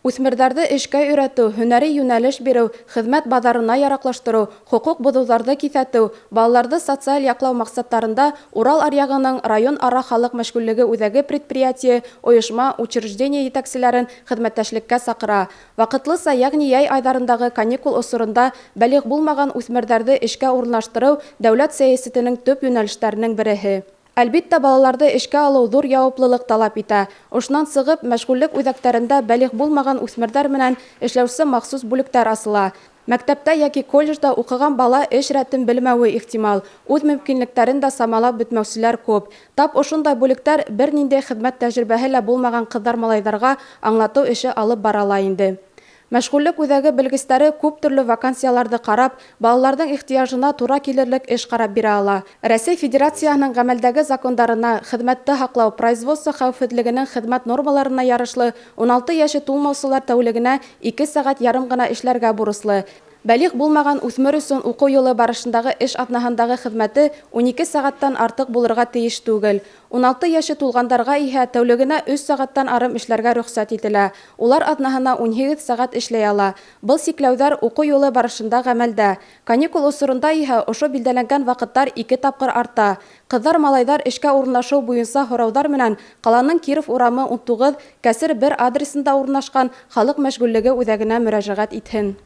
Үҫмерҙәрҙе эшкә өйрәтеү, һөнәри йүнәлеш биреү, хеҙмәт баҙарына яраҡлаштырыу, хоҡуҡ боҙоуҙарҙы киҫәтеү, балаларҙы социаль яҡлау маҡсаттарында Урал аръяғының район-ара халыҡ мәшғүллеге үҙәге предприятие, ойошма, учреждение етәкселәрен хеҙмәттәшлеккә саҡыра. Ваҡытлыса, йәғни йәй айҙарындағы каникул осоронда бәлиғ булмаған үҫмерҙәрҙе эшкә урынлаштырыу дәүләт сәйәсәтенең төп йүнәлештәренең береһе. Әлбиттә, балаларҙы эшкә алыу ҙур яуаплылыҡ талап итә. Ошонан сығып, мәшғүллек үҙәктәрендә бәлиғ булмаған үҫмерҙәр менән эшләүсе махсус бүлектәр асыла. Мәктәптә йәки колледжда уҡыған бала эш рәтен белмәүе ихтимал, үҙ мөмкинлектәрен дә самалап бөтмәүселәр күп. Тап ошондай бүлектәр бер ниндәй хеҙмәт тәжрибәһе лә булмаған ҡыҙҙар-малайҙарға аңлатыу эше алып бара ла инде. Мәшғүллек үҙәге белгестәре күп төрлө вакансияларҙы ҡарап, балаларҙың ихтыяжына тура килерлек эш ҡарап бирә ала. Рәсәй Федерацияһының ғәмәлдәге закондарына, хеҙмәтте һаҡлау, производство хәүефһеҙлегенең хеҙмәт нормаларына ярышлы 16 йәше тулмаусылар тәүлегенә 2 сәғәт ярым ғына эшләргә бурыслы. Бәлиғ булмаған үҫмер өсөн уҡыу йылы барышындағы эш аҙнаһындағы хеҙмәте 12 сәғәттән артыҡ булырға тейеш түгел. 16 йәше тулғандарға иһә тәүлегенә 3 сәғәттән арым эшләргә рөхсәт ителә. Улар аҙнаһына 18 сәғәт эшләй ала. Был сикләүҙәр уҡыу йылы барышында ғәмәлдә. Каникул осоронда иһә ошо билдәләнгән ваҡыттар 2 тапҡыр арта. Ҡыҙҙар-малайҙар эшкә урынлашыу буйынса һорауҙар менән ҡаланың Киров урамы 19, кәсер 1 адресында урынлашҡан халыҡ мәшғүллеге үҙәгенә мөрәжәғәт итһен.